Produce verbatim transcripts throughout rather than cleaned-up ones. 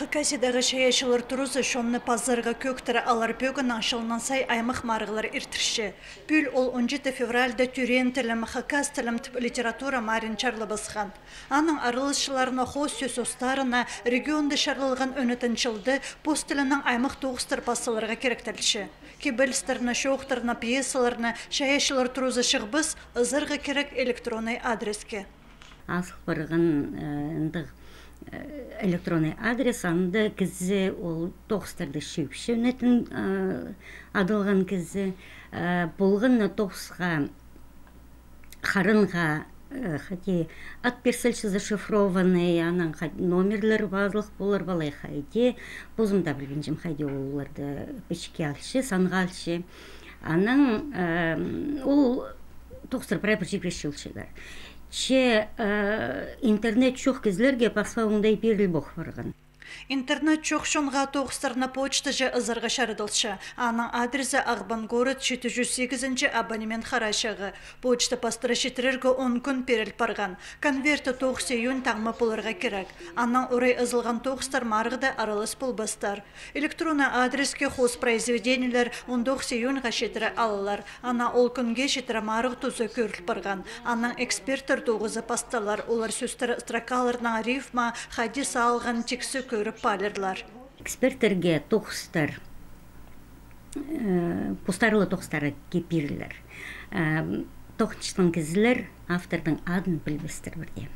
Хакасиядағы чайаачылар туразы чонны пазарға кӧӧктіре алар пӧгіннең чылнаң сай аймах марығлар иртірче. Пӱӱл ол он читі февральда «Тӧреен тілім, хакас тілім» тіп литература марығын чарлабысхан. Аның араласчыларына, хоос сӧс устарына регионда чарлалған ӧнетін чылда пос тілінең аймах тоғыстар пас саларға киректелче. Кибелістерні, чоохтарны, пьесаларны чайаачылар туразы чыыбыс ызарға кирек электронный адреске. Азыл парған, э, ындағ, э, электронный адрес, анда кізі ол тоғыстарды чыыпча, ӧнетін, э, адалған кізі, э, полған на тоғысха харынға, э, хайди ат пирзелче зашифрованный, анаң хай-, номерлер пазылых полар ба алай хайди, позым даа пілбинчем, хайди оларды пічікке алча, санға алча. Анаң, э, ол тоғыстар прай пір чирге чыылчалар. Че, э, интернет чох кізілерге пасха оңдай пиріл пол парған. Интернет чох чонға тоғыстарны почтаҷа ызарға чарадылча. Аның адрезі: Ағбан город, читі чӱс сигізінҷі абонемент харачығы. Почта пастыра читірерге он кӱн пиріл парған. Конверті тоғыс июнь таңма поларға кирек. Анаң орай ызылған тоғыстар марығда аралас полбастар. Электронный адреске хоос произведениелер он тоғыс июньға читіре алылар. Ана ол кӱнге читіре марығ тузы кӧріл парған. Анаң эксперттер тоғызы пасталар. Олар сӧстер строкаларның рифма, хайди салған тиксі кӧріп палирлар. Эксперттерге тоғыстар, э, постары ла тоғыстары кирек пирілер. Э, тоғынчатхан кізілер автордың адын пілбестер пірдее.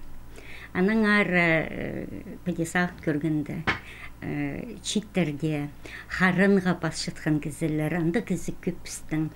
Аннаңар, э, піди сағын кӧргенде, э, чииттерде харынға пасчатхан кізілер, анда кізі кӧп пістің.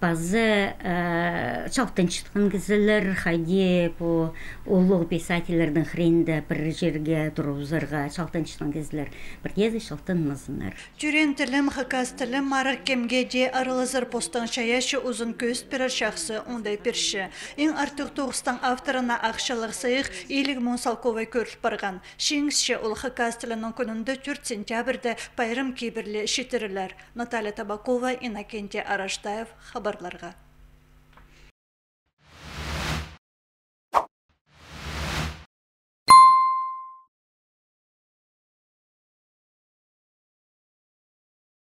Пазы, э, чалтанчатхан кізілер, хайди пу улуғ писательлернің хыринда пір чирге турғызарға чалтанчатхан кізілер, пірдеезі чалтанмазыннар. «Тӧреен тілім, хакас тілім» марығ кемге дее аралазар, постың чайаачы узын кӧзіт пирер, чахсы оңдай пирче. Иң артых тоғыстың авторына ахчалығ сыйых илиг муң салковай кӧріл парған. Чиңісче ол хакас тілінің кӱнінде, тӧрт сентябрьда, пайрам кибірли читірілер. Наталья Табакова, Иннокентий Араштаев, хабарларға.